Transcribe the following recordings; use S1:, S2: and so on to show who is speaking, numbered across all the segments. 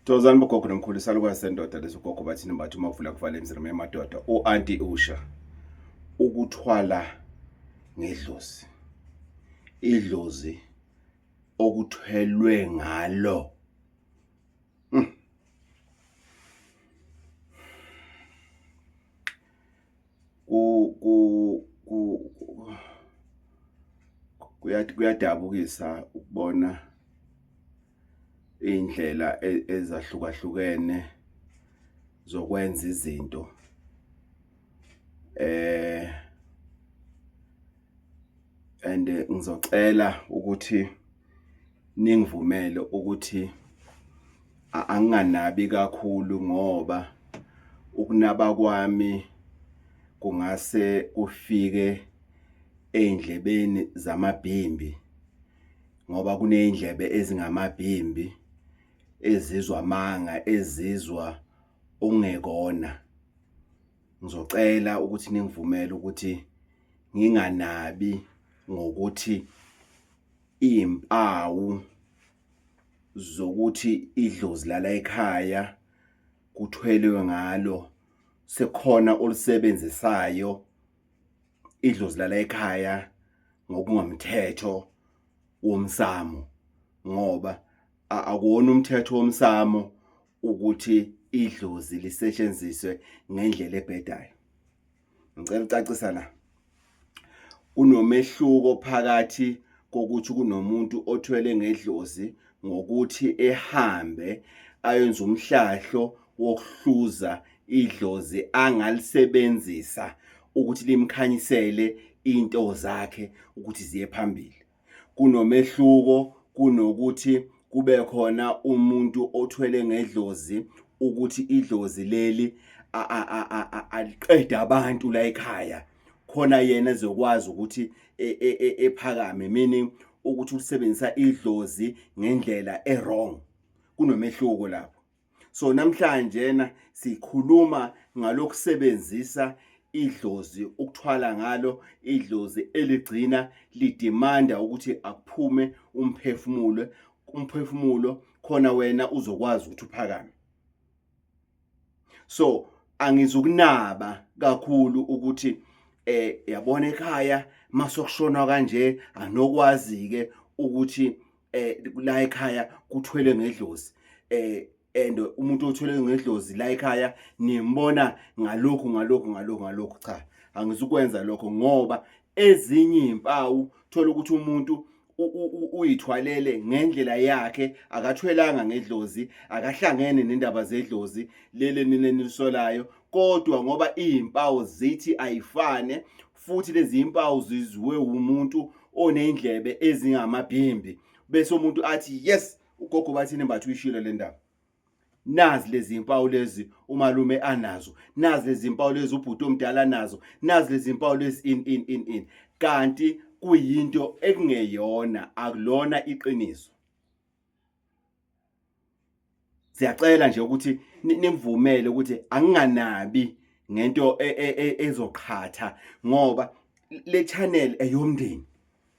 S1: Thokozani bogogo nomkhulu, isalukazi sendoda lesi ugogo bathini mbatha uma uvula kuvala emzini emadoda u-anti usha ukuthwala ngedlozi, idlozi okuthwelwe ngalo. Kuyadabukisa ukubona iy'ndlela ezahlukahlukene zokwenza izinto. And ngizocela ukuthi ningivumele ukuthi anginganabi kakhulu ngoba ukunaba kwami kungase kufike ey'ndlebeni zamabhimbi, ngoba kuney'ndlebe ezingamabhimbi ezizwa amanga, ezizwa okungekona. Ngizocela ukuthi ningivumele ukuthi nginganabi ngokuthi iy'mpawu zokuthi idlozi lala ekhaya kuthwelwe ngalo sekukhona olusebenzisayo idlozi lala ekhaya ngokungamthetho womsamo, ngoba akuwona umthetho womsamo ukuthi idlozi lisetshenziswe ngendlela ebhedayo. Ngicela ucacisa la. Kunomehluko phakathi kokuthi kunomuntu othwele ngedlozi ngokuthi ehambe ayenze umhlahlo wokuhluza idlozi angalisebenzisa ukuthi limkhanyisele into zakhe ukuthi ziye phambili. Kunomehluko kunokuthi kube khona umuntu othwele ngedlozi ukuthi idlozi leli aliqede abantu la ekhaya khona yena ezokwazi ukuthi ephakame, meaning ukuthi usebenzisa idlozi ngendlela e-wrong. Kunomehluko lapho. So namhlanje na sikhuluma ngalokusebenzisa idlozi, ukuthwala ngalo idlozi eligcina lidimanda ukuthi akuphume umphefumulo, umphefumulo khona wena uzokwazi ukuthi uphakame. So angizukunaba kakhulu ukuthi yabona ekhaya masokushonwa kanje anokwazi ke ukuthi la ekhaya kuthwele ngedlozi, and umuntu othwele ngedlozi la ekhaya nimbona ngalokhu ngalokhu ngalokhu ngalokhu. Cha, angizukwenza lokho ngoba ezinye izimpawu thola ukuthi umuntu uyithwalele ngendlela yakhe, akathwelanga ngedlozi, akahlangene nendaba zedlozi leli nina nilisolayo, kodwa ngoba izimpawu zithi ayifane futhi lezi zimpawu zizwe umuntu oney'ndlebe ezingamabhimbi, bese umuntu athi yes, ugogo bathini mbatha uyishilo le ndaba. Nazi lezi mpawu lezi umalume anazo, nazi lezi mpawu lezi ubhuti omdala anazo, nazi lezi mpawu lezi in in in in, kanti kuyinto ekungeyona, akulona iqiniso. Siyacela nje ukuthi ningivumele ukuthi anginganabi ngento ezoqhatha, ngoba le channel eyomndeni,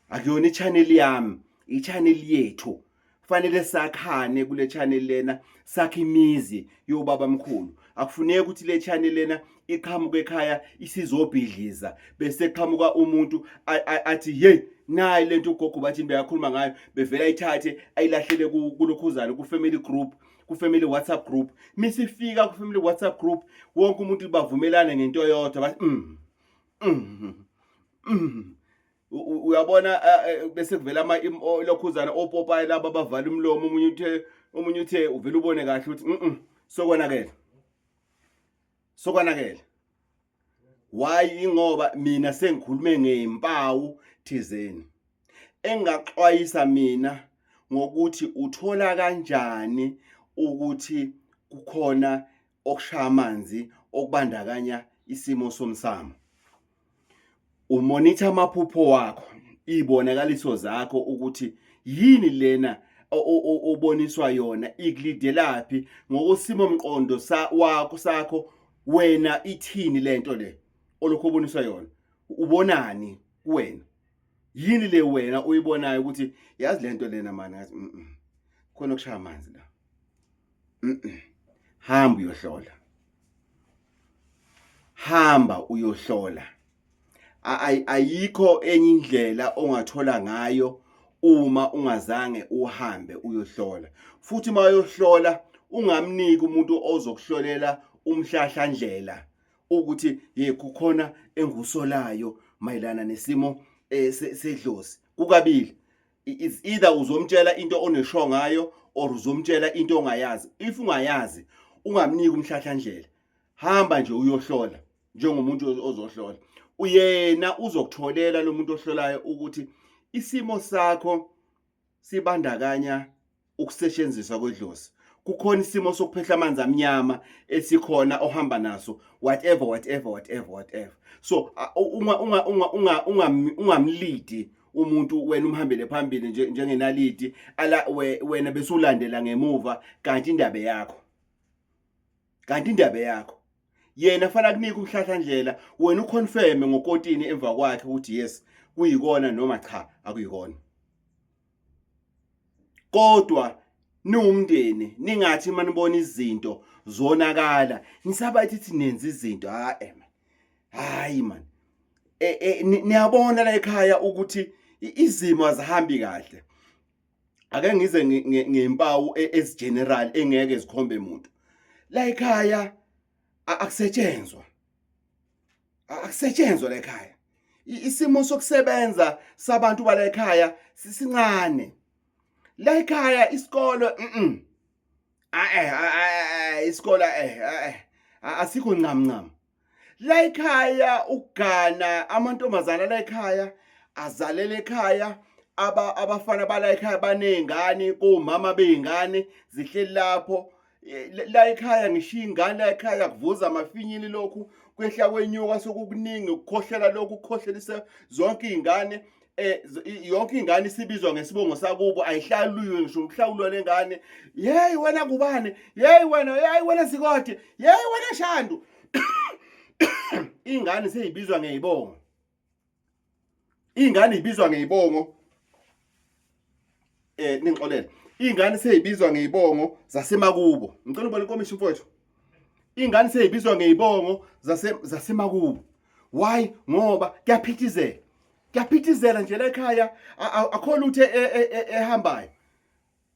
S1: akuyona i-channel yami, i-channel yethu. Fanele sakhane kule channel lena, sakhe imizi yobaba mkhulu. Akufuneki ukuthi le channel lena iqhamuke ekhaya isizobhidliza, bese qhamuka umuntu athi hey, nayi lento ugogo bathi beyakhuluma ngayo, bevela ayithathe ayilahlele kulokhuzana ku family group, ku family WhatsApp group. Misifika ku family WhatsApp group wonke umuntu bavumelane ngento eyodwa, bathi Uyabona, bese kuvela ama lokhuzana opopayi laba abavala umlomo, omunye uthe uvela ubone kahle ukuthi sokonakele, sokonakele. Why? Ingoba mina sengikhulume ngezimpawu thizeni engaxwayisa mina ngokuthi uthola kanjani ukuthi kukhona okushaya amanzi okubandakanya isimo somsamo. Umonitha amaphupho wakho, iy'bonakaliso zakho ukuthi yini lena oboniswa yona, ikulidelaphi ngokosimo mqondo wakho sakho wena, ithini lento le olokhu oboniswa yona, ubonani kuwena, yini le wena uyibonayo ukuthi yazi lento lena mani ngathi khona okushaya amanzi la. Hamba uyohlola, hamba uyohlola. Ayikho enye indlela ongathola ngayo uma ungazange uhambe uyohlola. Futhi uma uyohlola ungamniki umuntu ozokuhlolela umhlahlandlela ukuthi ye kukhona engusolayo mayelana nesimo eh, sedlozi. Kukabili, is either uzomtshela into onesho ngayo or uzomtshela into ongayazi. If ungayazi ungamniki umhlahlandlela, hamba nje uyohlola njengomuntu ozohlola. Uyena uzokutholela lo muntu ohlolayo ukuthi isimo sakho sibandakanya ukusetshenziswa kwedlozi, kukhona isimo sokuphehla amanzi amnyama esikhona ohamba naso, whatever, whatever, whatever, whatever. So unga unga unga unga ungamlidi umuntu, wena umhambele phambili njengenalidi ala wena bese ulandela ngemuva, kanti indaba yakho, kanti indaba yakho yena fanele kunike umhlahlandlela, wena uconfirme ngokotini emva kwakhe ukuthi yes kuyikona noma cha akuyikona. Kodwa niwumndeni ningathi manibona izinto zonakala nisabathi thi nenza izinto. Hayi man, hayi man, e, e, niyabona la ekhaya ukuthi izimo azihambi kahle. Ake ngize ngempawu e, ezigeneral engeke zikhombe umuntu. La ekhaya akusetshenzwa, akusetshenzwa la ekhaya. Isimo sokusebenza sabantu bala ekhaya sisincane la ekhaya. Isikolo eh isikole eh asikho ncam ncam la ekhaya. Ukugana amantombazana la ekhaya azalela ekhaya, aba abafana bala ekhaya banezingane komama bezingane zihleli lapho la ekhaya. Ngishiya ingane la ekhaya, kuvuza amafinyili, lokhu kwehla kwenyuka, sokukuningi ukukhohlela, lokhu kukhohlelisa zonke izingane. Yonke ingane isibizwa ngesibongo sakubo, ayihlaluliwe ngisho ukuhlawulwa lengane. Hey wena kubani, hey wena, hey wena Sikode, hey wena Shandu. Ingane seyibizwa ngeyibongo, ingane ibizwa ngeyibongo. Ningixolele, ingane seyibizwa ngeyibongo zasemakubo. Ngicela ubone inkomishi mfowethu. Ingane seyibizwa ngeyibongo zasemakubo. Why? Ngoba kuyaphithizela, kuyaphithizela nje la ekhaya, akho lutho ehambayo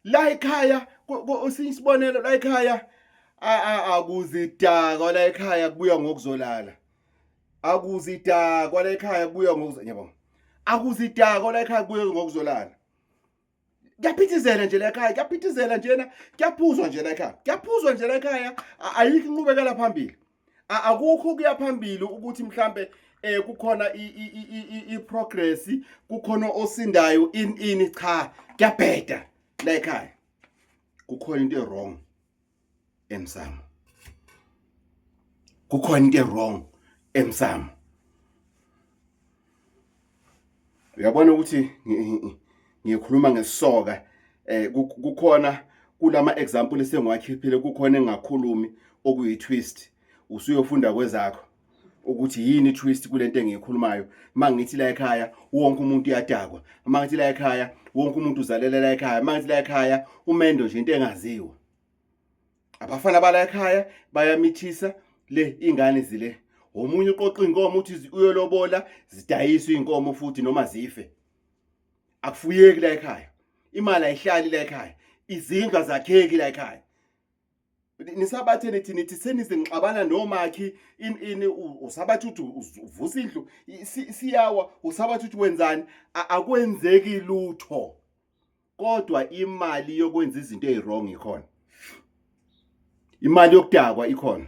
S1: la ekhaya. Isibonelo, la ekhaya akuzidakwa, la ekhaya kubuya ngokuzolala. Akuzidakwa la ekhaya kubuya ngokuzo, ngiyabonga, akuzidakwa la ekhaya kubuya ngokuzolala. Kuyaphithizela nje la ekhaya, kuyaphithizela njena, kuyaphuzwa nje la ekhaya, kuyaphuzwa nje la ekhaya. Ayikho inqubekela phambili, akukho kuya phambili ukuthi mhlambe kukhona i progress, kukhona osindayo in cha, kuyabheda la ekhaya. Kukhona into wrong emsamo, kukhona into wrong emsamo. Uyabona ukuthi ngikhuluma ngesisoka. Kukhona kulama example esengiwakhiphile, kukhona engakhulumi okuyi twist. Usuyofunda kwezakho ukuthi yini twist kulento engiyikhulumayo. Mangithi la ekhaya wonke umuntu uyadakwa, mangithi la ekhaya wonke umuntu uzalela la ekhaya, mangithi la ekhaya umendo nje into engaziwa, abafana bala ekhaya bayamithisa le ingane zile, omunye uqoqa inkomo uthi uyolobola, zidayiswe inkomo futhi noma zife. Akufuyeki la ekhaya, imali ayihlali la ekhaya, izindlu azakheki la ekhaya. Nisabathe nithi senize ngixabana nomakhi in usabathi uthi uvusa indlu siyawa, usabathi uthi wenzani, akwenzeki lutho, kodwa imali yokwenza izinto eziwrong ikhona, imali yokudakwa ikhona,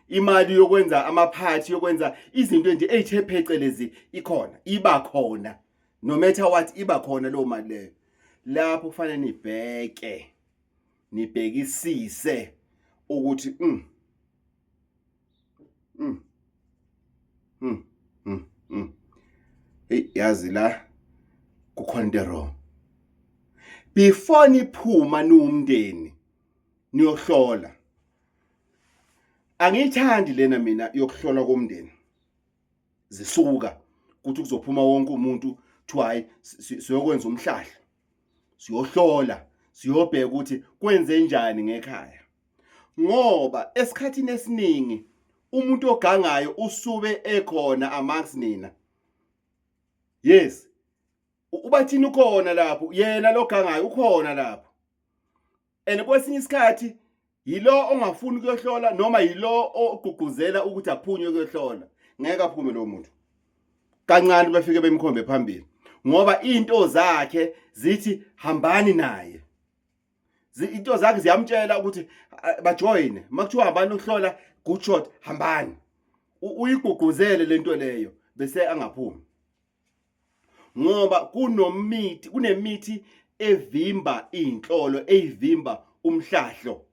S1: imali yokwenza amaphathi, yokwenza izinto nje ezithe phecelezi ikhona, iba khona no matter what, iba khona leyo mali leyo. Lapho kufanele nibheke, nibhekisise ukuthi hey, yazi la kukhona into wrong. Before niphuma niwumndeni niyohlola. Angiyithandi lena mina yokuhlola komndeni zisuka kuthi kuzophuma wonke umuntu, kuthiwa hayi, siyokwenza umhlahlo, siyohlola. Siyobheka ukuthi kwenze njani ngekhaya. Ngoba esikhathini esiningi umuntu ogangayo usube ekhona amongst nina. Yes. Ubathini ukhona lapho, yena logangayo ukhona lapho. And kwesinye isikhathi yilo ongafuni ukuyohlola noma yilo ogqugquzela ukuthi aphunywe ukuyohlola. Ngeke aphume lo muntu. Kancane bafike bemkhombe phambili. Ngoba into zakhe zithi hambani naye. Into zakhe ziyamtshela ukuthi bajoyine. Makuthiwa hambani ukuhlola good shot hambani. Uyigqugquzele lento leyo bese angaphumi. Ngoba kunomithi kunemithi evimba inhlolo eyivimba umhlahlo.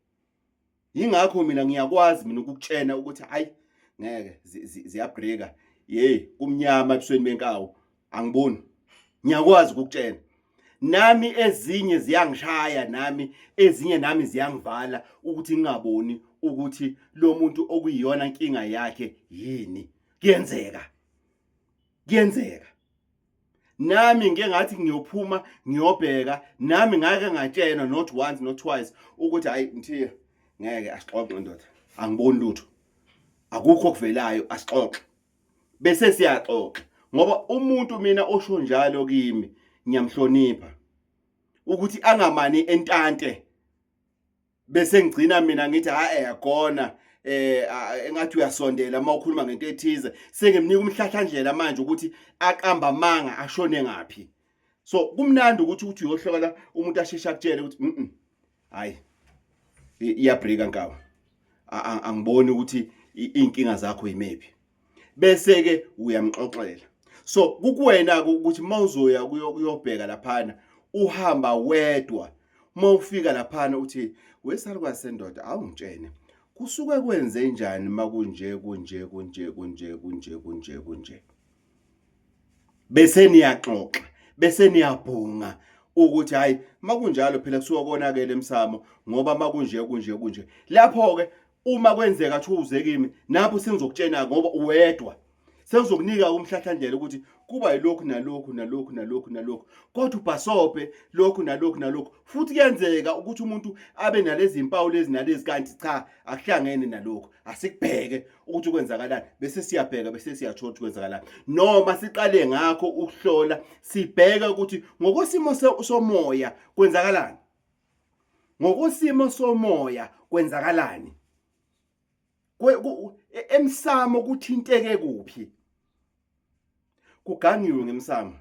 S1: Yingakho mina ngiyakwazi mina ukukutshena ukuthi hayi ngeke ziyabreaka. Hey kumnyama ebusweni benkawu angiboni. Ngiyakwazi ukukutshena. Nami ezinye ziyangishaya nami ezinye nami ziyangivala ukuthi ngingaboni ukuthi lo muntu okuyiyona nkinga yakhe yini. Kuyenzeka. Kuyenzeka. Nami ngike ngathi ngiyophuma ngiyobheka nami ngake ngatshelwa not once not twice ukuthi hayi Mthiya ngeke asixoxe ndoda angiboni lutho. Akukho okuvelayo asixoxe. Bese siyaxoxa ngoba umuntu mina osho njalo kimi ngiyamhlonipha ukuthi angamani entante bese ngigcina mina ngithi hayi yagona engathi uyasondela uma ukhuluma ngento ethize sengimnika umhlahlandlela manje ukuthi aqamba amanga ashone ngaphi. So kumnandi ukuthi uthi uyohlola umuntu asheshe akutshele ukuthi hayi iyabreaka nkawu angiboni ukuthi inkinga zakho yimephi. Bese ke uyamxoxela. So kukuwena ke ukuthi mawuzoya kuyobheka laphana uhamba wedwa. Mawufika laphana uthi wesalukwazi sendoda awungitshene kusuke kwenze njani makunje kunje kunje kunje kunje kunje kunje. Bese niyaxoxa bese niyabhunga ukuthi hayi makunjalo phela kusuke konakele emsamo ngoba makunje kunje kunje. Lapho ke uma kwenzeka kuthiwa uze kimi napho sengizokutshena ngoba uwedwa. Sengizokunika umhlahlandlela ukuthi kuba yilokhu nalokhu nalokhu nalokhu nalokhu kodwa ubhasobhe lokhu nalokhu nalokhu. Futhi kuyenzeka ukuthi umuntu abe nalezi mpawu lezi nalezi kanti cha akuhlangene nalokhu. Asikubheke ukuthi kwenzakalani bese siyabheka bese siyathola ukuthi kwenzakalani. Noma siqale ngakho ukuhlola sibheke ukuthi ngokwesimo somoya kwenzakalani. Ngokwesimo somoya kwenzakalani. Emsamo kuthinteke kuphi? Kugangiwe ngemsamo.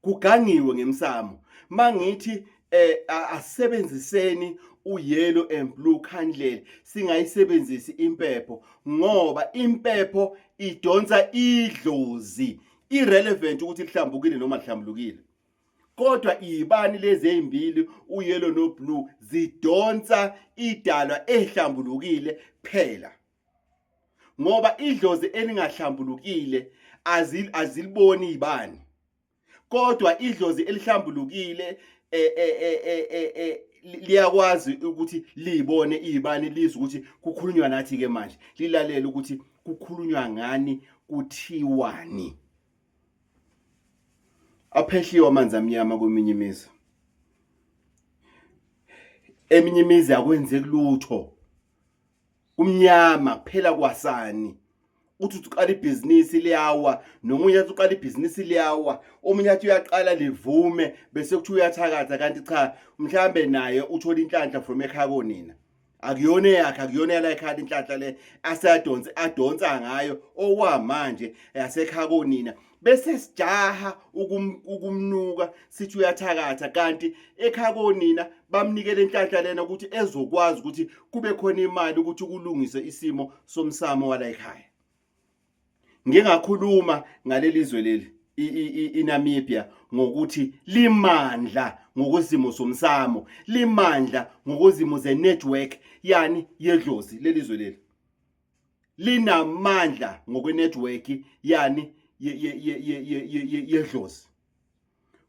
S1: Kugangiwe ngemsamo. Mangithi asebenziseni uyellow and blue candle singayisebenzisi impepho ngoba impepho idonsa idlozi irrelevant ukuthi lihlambukile noma lihlambulukile. Kodwa izibani lezi ezimbili uyellow no blue zidonsa idalwa ehlambulukile kuphela. Ngoba idlozi elingahlambulukile aziliboni izibani. Kodwa idlozi elihlambulukile liyakwazi ukuthi libone izibani lizwe ukuthi kukhulunywa nathi ke manje lilalele ukuthi kukhulunywa ngani kuthiwani. Aphehliwe amanzi amnyama kweminye imizi. Eminye imizi akwenzeki lutho. Kumnyama kuphela kwasani. Uthi uqala ibhizinisi liyawa, nomunye athi uqala ibhizinisi liyawa, omunye athi uyaqala livume bese kuthiwa uyathakatha kanti cha mhlambe naye uthola inhlanhla from ekhaya konina. Akuyona eyakhe, akuyona yala ekhaya inhlanhla le aseyadonse adonsa ngayo okwamanje yasekhaya konina. Bese sijaha ukumnuka sithi uyathakatha kanti ekhaya konina bamnikele inhlanhla lena ukuthi ezokwazi ukuthi kube khona imali ukuthi kulungiswe isimo somsamo wala ekhaya. Ngingakhuluma ngaleli zwe leli iNamibia ngokuthi limandla ngokwesimo somsamo, limandla ngokwezimo ze-network yani yedlozi leli zwe leli. Linamandla ngokwe-network yani yedlozi.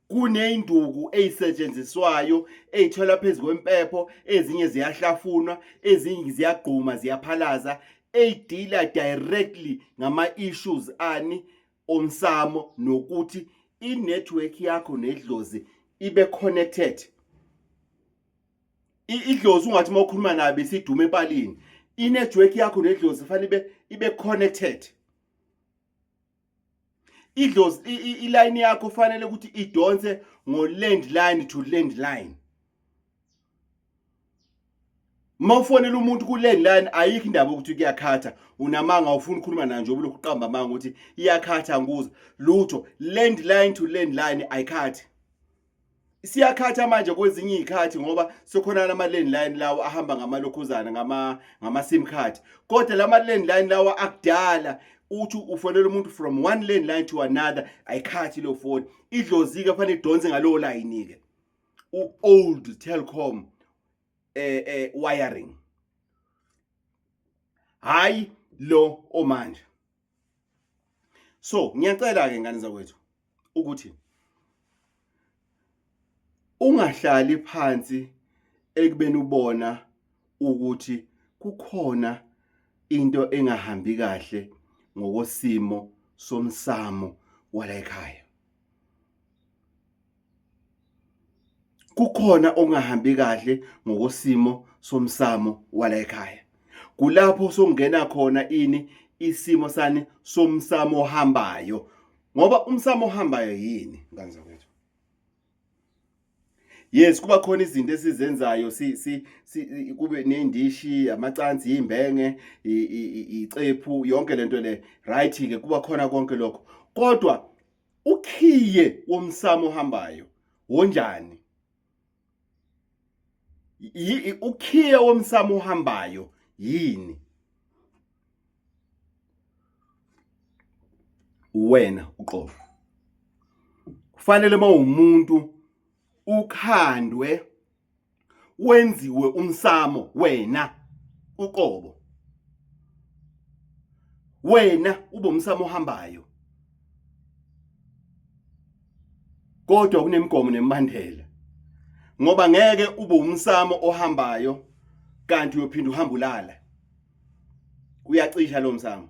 S1: Kuney'nduku ey'setshenziswayo ey'thelwa phezu kwempepho, ezinye ziyahlafunwa, ezinye ziyagquma ziyaphalaza, ey'dila directly ngama-issues ani omsamo nokuthi i-network yakho nedlozi ibe connected. Idlozi ungathi uma ukhuluma nayo besidume epalini. Inetwork yakho nedlozi fanele ibe connected. Idlozi, iline yakho fanele ukuthi idonse ngo landline to landline. Uma ufonela umuntu ku-landline ayikho indaba yokuthi kuyakhatha, unamanga, awufuni ukukhuluma naye njengoba ulokhu uqamba amanga ukuthi iyakhatha, ngikuza lutho. Landline to landline ayikhathi. Siyakhatha manje kwezinye izikhathi ngoba sekhona lama landline lawo ahamba ngamalokhuzana, ngama SIM card, kodwa lama landline lawa akudala uthi ufonela umuntu from one landline to another, ayikhathi leyo phone. Idlozi ke fanele idonse ngalowo line ke, u-old Telkom wiring, hayi lo omanje. So ngiyacela ke ngane zakwethu ukuthi ungahlali phansi ekubeni ubona ukuthi kukhona into engahambi kahle ngokosimo somsamo wala ekhaya. Kukhona okungahambi kahle ngokosimo somsamo wala ekhaya. Kulapho sokungena khona ini isimo sani somsamo ohambayo, ngoba umsamo ohambayo yini, ngane zakwethu? Yes, kuba khona izinto esizenzayo, si si kube nendishi, amacansi, imbenge, icephu, yonke lento le, right ke, kuba khona konke lokho, kodwa ukhiye womsamo ohambayo wonjani? Ukhiye womsamo ohambayo yini? Wena uqobo kufanele mawumuntu ukhandwe wenziwe umsamo wena uqobo, wena ube umsamo ohambayo, kodwa kunemigomo nemibandela, ngoba ngeke ube umsamo ohambayo kanti uyophinda uhamba ulala. Uyacisha lo msamo,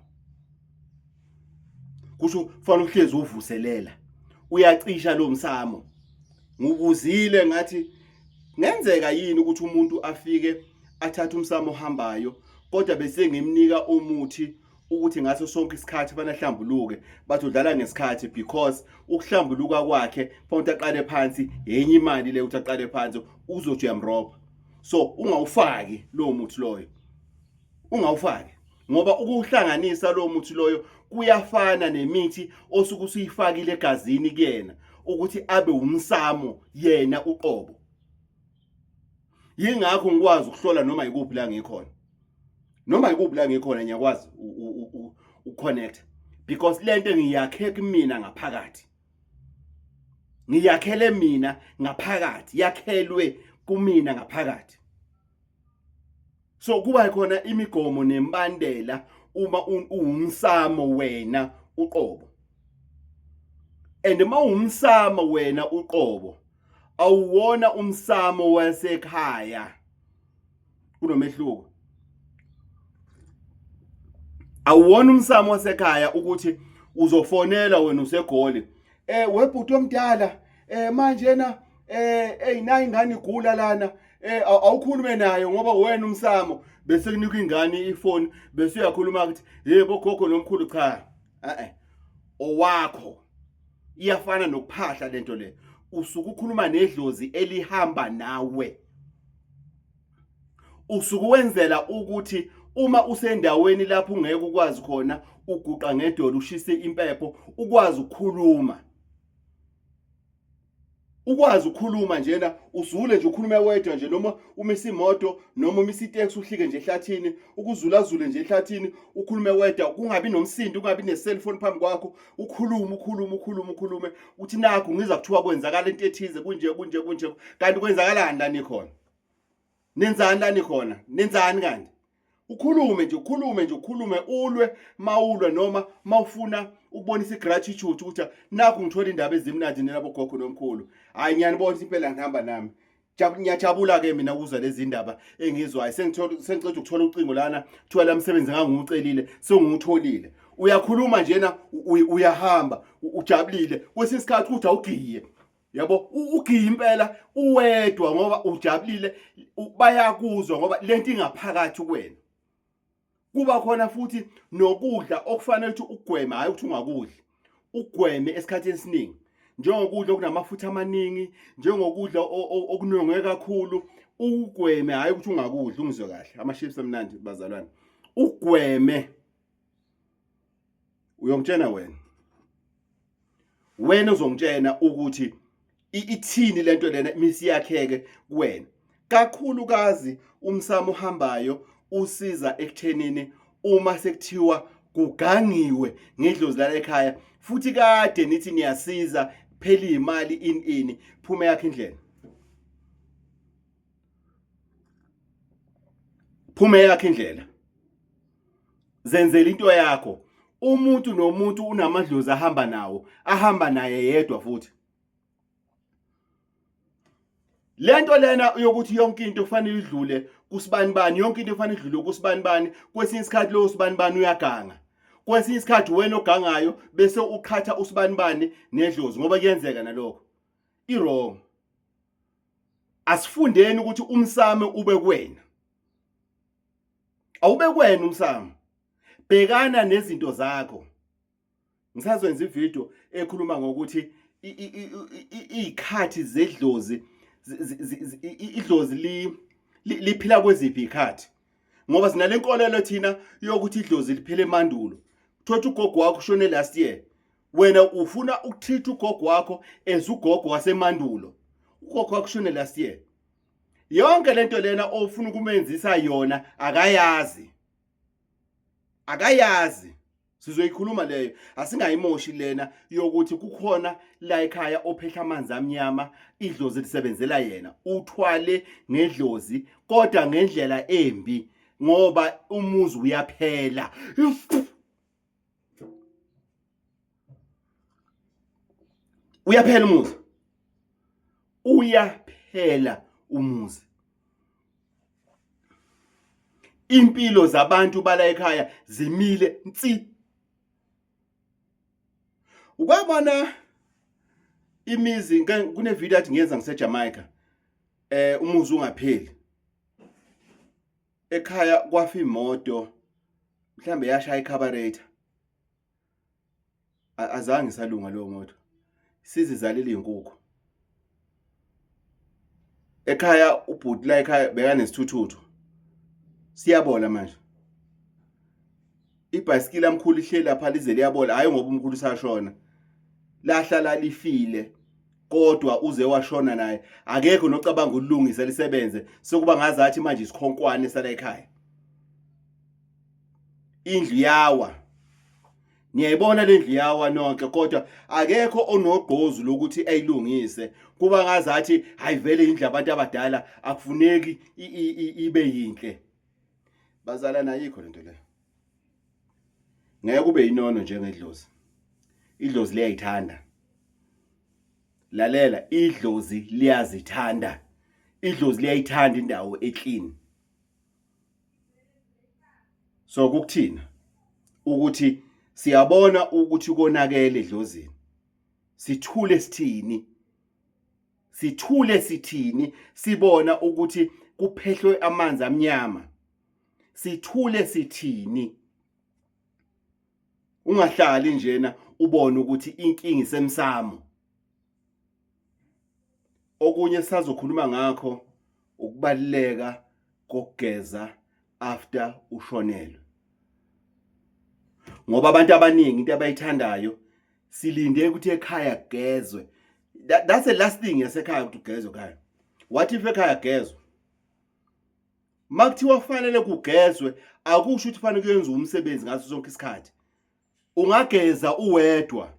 S1: kusho kufanele uhlezi uvuselela. Uyacisha lo msamo. Ngubuzile ngathi ngenzeka yini ukuthi umuntu afike athathe umsamo ohambayo, kodwa bese ngimnika umuthi ukuthi ngaso sonke isikhathi fanele ahlambuluke? Bathi udlala ngesikhathi, because ukuhlambuluka kwakhe fanele aqale phansi, yenye imali le ukuthi aqale phansi, uzothi uyamrobha. So ungawufaki lowo muthi loyo, ungawufaki, ngoba ukuhlanganisa lowo muthi loyo kuyafana nemithi osuke usuyifakile egazini kuyena ukuthi abe umsamo yena uqobo. Yingakho ngikwazi ukuhlola noma yikuphi la ngikhona, noma yikuphi la ngikhona ngiyakwazi ukuconnect, because lento ngiyakhe kumina ngaphakathi, ngiyakhele mina ngaphakathi, yakhelwe kumina ngaphakathi. So kuba khona imigomo nemibandela uma uwumsamo wena uqobo, and uma uwumsamo wena uqobo awuwona umsamo wasekhaya, kunomehluko. Awuwona umsamo wasekhaya ukuthi uzofonela wena useGoli, webhuti omdala, manje na ey nayi ingane igula lana, awukhulume nayo ngoba wena umsamo, bese kunika ingane ifoni bese uyakhuluma ukuthi yebo gogo nomkhulu. Cha, owakho iyafana nokuphahla lento le, usuke ukhuluma nedlozi elihamba nawe, usuke wenzela ukuthi uma usendaweni lapho ungeke ukwazi khona uguqa ngedolo ushise impepho, ukwazi ukukhuluma, ukwazi ukukhuluma njena, uzule nje ukhulume wedwa nje, noma umise imoto noma umise iteksi, uhlike nje ehlathini, ukuzulazule nje ehlathini, ukhulume wedwa, kungabi nomsindo, kungabi ne-cellphone phambi kwakho, ukhulume ukhulume ukhulume ukhulume, uthi nakhu ngiza kuthiwa kwenzakala into ethize, kunje kunje kunje, kanti kwenzakalani la nikhona, nenzani la nikhona, nenzani kanti? Ukhulume nje, ukhulume nje, ukhulume, ulwe mawulwe, noma mawufuna ukubonisa igratitude ukuthi nakhu ngithola indaba ezimnandi nina bogogo nomkhulu, hayi ngiyanibona impela ngihamba nami, ngiyajabula ke mina ukuzwa lezi ndaba engizwayo, sengithola, sengiceda ukuthola ucingo lana, kuthiwa la msebenzi ngangiwucelile sengiwutholile. Uyakhuluma njena, uyahamba ujabulile, kwesinye isikhathi uthi awugiye. Yabo, ugiye impela uwedwa ngoba ujabulile, bayakuzwa ngoba lento ingaphakathi kuwena. Kuba khona futhi nokudla okufanele ukuthi ukugweme, hhayi ukuthi ungakudli, ugweme esikhathini esiningi, njengokudla okunamafutha amaningi, njengokudla okunongwe kakhulu, ukugweme, hhayi ukuthi ungakudli. Ungizwe kahle, ama-chips amnandi bazalwane, ugweme. Uyongitshena wena, wena uzongitshena ukuthi ithini lento lena misiyakheke kuwena. Kakhulukazi umsamo ohambayo usiza ekuthenini uma sekuthiwa kugangiwe ngedlozi lala ekhaya, futhi kade nithi niyasiza, phela imali in ini, phume yakhe indlela, phume yakhe indlela, zenzela into yakho. Umuntu nomuntu unamadlozi ahamba nawo, ahamba naye yedwa. Futhi lento lena yokuthi yonke into kufanele idlule kusibanibani, yonke into kufanele idlule kusibanibani, kwesinye isikhathi lowo sibanibani uyaganga, kwesinye isikhathi wena ogangayo bese uqhatha usibanibani nedlozi, ngoba kuyenzeka nalokho, i-wrong. Asifundeni ukuthi umsame ube kuwena, awube kuwena umsamo, bhekana nezinto zakho. Ngisazwenza ivideo ekhuluma ngokuthi izikhathi zedlozi, idlozi liphila kweziphi izikhathi, ngoba sinale nkolelo thina yokuthi idlozi liphila emandulo. Thothi ugogo wakho ushone last year, wena ufuna ukutreat ugogo wakho as ugogo wasemandulo. Ugogo wakho ushone last year. Yonke lento lena ofuna ukumenzisa yona akayazi, akayazi. Sizoyikhuluma leyo, asingayimoshi lena yokuthi kukhona la ekhaya ophehla amanzi amnyama, idlozi lisebenzela yena, uthwale ngedlozi kodwa ngendlela embi, ngoba umuzi uyaphela. Uyaphela umuzi, uyaphela umuzi. Impilo zabantu bala ekhaya zimile nsi. Ukwabona imizi, kune video athi ngiyenza ngiseJamaica, umuzi ungapheli ekhaya, kwafa imoto, mhlambe yashaya icarburetor, azange isalunga leyo moto, sizizalile izinkukhu ekhaya. Ubhuti la ekhaya bekanesithuthuthu, siyabola manje. Ibhayisikili amkhulu ihleli lapha, lize liyabola, hhayi ngoba umkhulu usashona, lahlala lifile kodwa uze washona naye, akekho nocabanga ukulungisa lisebenze, sekuba ngazathi manje isikhonkwane sala ekhaya. Indlu yawa, niyayibona le ndlu yawa nonke, kodwa akekho onogqozu lokuthi ayilungise, kuba ngazathi hayi vele indlu abantu abadala akufuneki ibe yinhle. Bazalana, ayikho lento leyo, ngeke kube inono njengedlozi. Idlozi liyayithanda, lalela, idlozi liyazithanda, idlozi liyayithanda indawo eclean. So kukuthina ukuthi siyabona ukuthi konakele edlozini, sithule sithini, sithule sithini, sibona ukuthi kuphehlwe amanzi amnyama, sithule sithini? Ungahlali njena ubone ukuthi inkinga isemsamo. Okunye sisazokhuluma ngakho ukubaluleka kokugeza after ushonelwe, ngoba abantu abaningi into abayithandayo, silinde ukuthi ekhaya kugezwe. That's the last thing yasekhaya, ukuthi ugezwe ekhaya. What if ekhaya kugezwe? Makuthiwa kufanele kugezwe, akusho ukuthi kufanele kuyenziwe umsebenzi ngaso sonke isikhathi. Ungageza uwedwa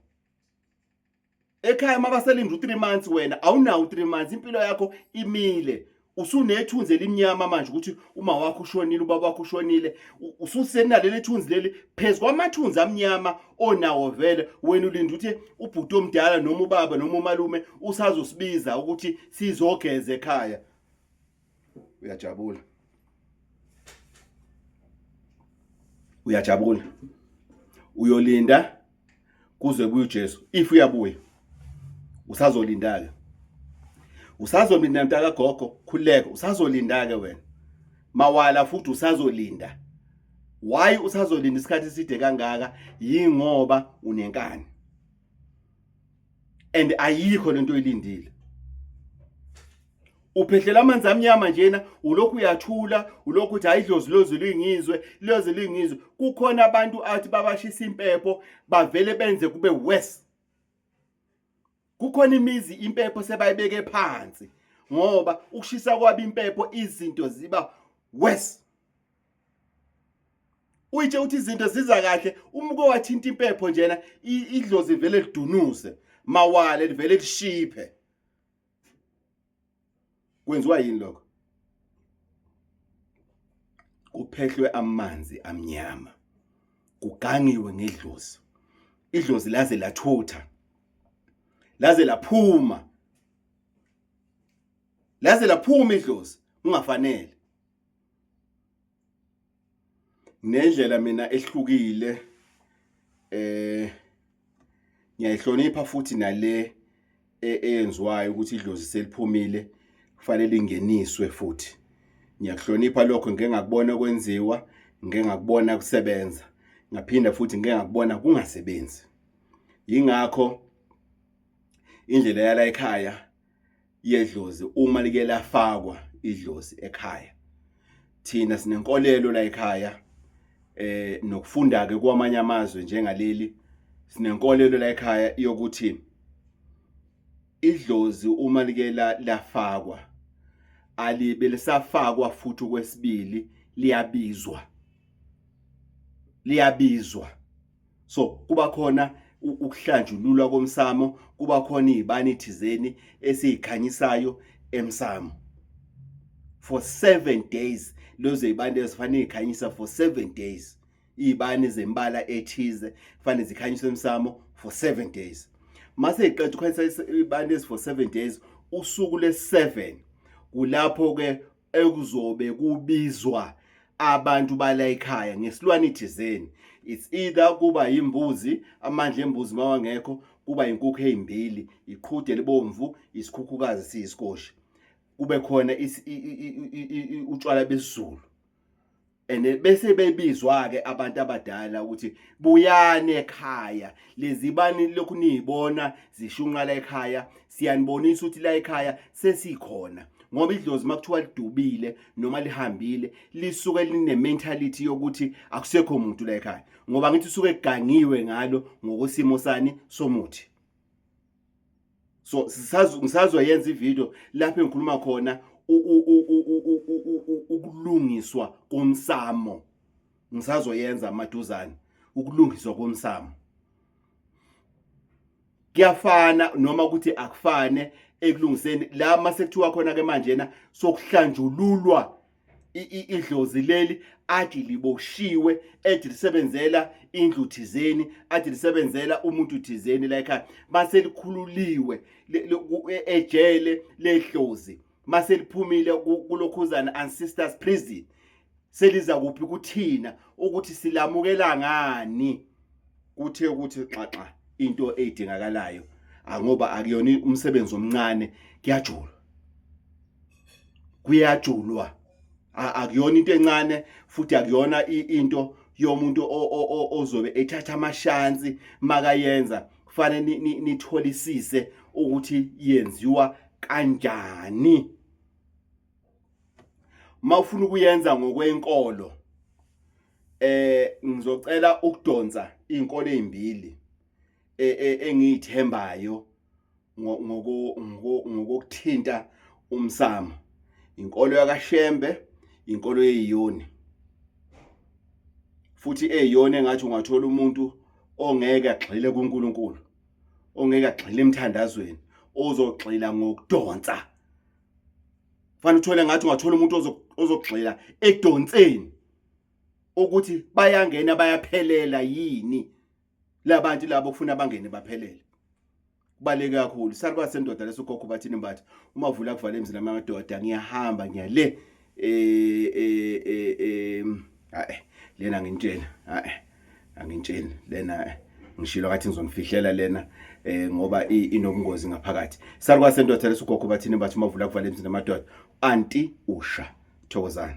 S1: ekhaya mabaselinda u3 months, wena awunawo u3 months, impilo yakho imile, usunethunzi elimnyama manje ukuthi uma wakho ushonile, ubaba wakho ushonile, ususenaleli thunzi leli phezu kwamathunzi amnyama onawo vele. Wena ulinda ukuthi ubhuti omdala noma ubaba noma umalume usazosibiza ukuthi sizogeza ekhaya, uyajabula, uyajabula, uyolinda kuze kuye uJesu. If uyabuya, usazolinda-ke. Usazolinda mntaka gogo, khululeka, usazolinda ke wena. Mawala futhi usazolinda. Why usazolinda isikhathi eside kangaka? Yingoba unenkani. And ayikho lento oyilindile. Uphehlela amanzi amnyama njena, ulokhu uyathula, ulokhu uthi hayi idlozi loze lingizwe, loze lingizwe. Kukhona abantu athi babashisa impepho bavele benze kube worse. Kukhona imizi impepho sebayibeke phansi ngoba ukushisa kwabo impepho izinto ziba worse. Uyitshe uthi izinto ziza kahle uma uke wathinta impepho njena idlozi vele lidunuse mawale livele lishiphe. Kwenziwa yini lokho? Kuphehlwe amanzi amnyama, kugangiwe ngedlozi, idlozi laze lathutha, laze laphuma, laze laphuma idlozi kungafanele. Nendlela mina ehlukile ngiyayihlonipha futhi nale eyenziwayo ukuthi idlozi seliphumile kufanele ingeniswe futhi. Ngiyakuhlonipha lokho, ngike ngakubona kwenziwa, ngike ngakubona kusebenza, ngaphinda futhi ngike ngakubona kungasebenzi. Yingakho indlela yala ekhaya yedlozi uma like lafakwa idlozi ekhaya, thina sinenkolelo la ekhaya nokufunda ke kwamanye amazwe njengaleli, sinenkolelo la ekhaya yokuthi idlozi uma like lafakwa alibe lisafakwa futhi okwesibili, liyabizwa, liyabizwa. So kuba khona ukuhlanjululwa komsamo, kuba khona izibani thizeni esizikhanyisayo emsamo for 7 days. Lezo zibani ezifanele ikhanyisa for 7 days, izibani zembala ethize kufanele zikhanyiswe emsamo for 7 days. Mase iqeda ukukhanyisa izibani ezi for 7 days, usuku le-7 kulapho ke ekuzobe kubizwa abantu bala ekhaya ngesilwane thizeni. It's either kuba yimbuzi, amandla embuzi mawangekho kuba inkukhu ezimbili, iqhude libomvu, isikhukhukazi siyisikoshi, kube khona utshwala besiZulu. And bese bebizwa ke abantu abadala ukuthi buyani ekhaya, lezibani lokhu niyibona zishunqa la ekhaya, siyanibonisa ukuthi la ekhaya sesikhona. Ngoba idlozi makuthiwa lidubile noma lihambile, lisuke line mentality yokuthi akusekho umuntu la ekhaya, ngoba ngithi usuke kugangiwe ngalo ngokwesimo sani somuthi. So ngisazoyenza ivideo lapho engikhuluma khona ukulungiswa komsamo, ngisazoyenza maduzane ukulungiswa komsamo. Kuyafana noma ukuthi akufane ekulungiseni la mase kuthiwa khona ke manje na sokuhlanjululwa idlozi leli athi liboshiwe, ethi lisebenzela indlu thizeni, athi lisebenzela umuntu thizeni la ekhaya, mase likhululiwe ejele ledlozi, mase liphumile kulokhuzana ancestors prison, seliza kuphi kuthina ukuthi silamukela ngani? Kuthe ukuthi xaxa into eyidingakalayo, angoba akuyona umsebenzi omncane, kuyajulwa, kuyajulwa, akuyona into encane futhi akuyona into yomuntu ozobe ethatha amashansi makayenza. Kufanele nitholisise ukuthi yenziwa kanjani. Mawufuna ukuyenza ngokwenkolo, ngizocela ukudonsa izinkolo ezimbili engiyithembayo ngokuthinta umsamo, inkolo yakaShembe, inkolo yeyiyoni. Futhi eyiyona engathi ungathola umuntu ongeke agxile kuNkulunkulu, ongeke agxile emthandazweni, ozogxila ngokudonsa. Fanele uthole ngathi ungathola umuntu ozogxila ekudonseni ukuthi bayangena bayaphelela yini labantu labo kufuna bangene baphelele. Kubaleke kakhulu salukazi sendoda leso gogo bathini mbatha uma vula kuvala emzini amadoda. Ngiyahamba ngiyale hayi lena ngintshela, hayi angintsheli lena. Ngishilo ngathi ngizonifihlela lena ngoba inobungozi ngaphakathi. Salukazi sendoda lesugogo bathini bathi mavula kuvala emzini amadoda. Anti usha. Thokozani.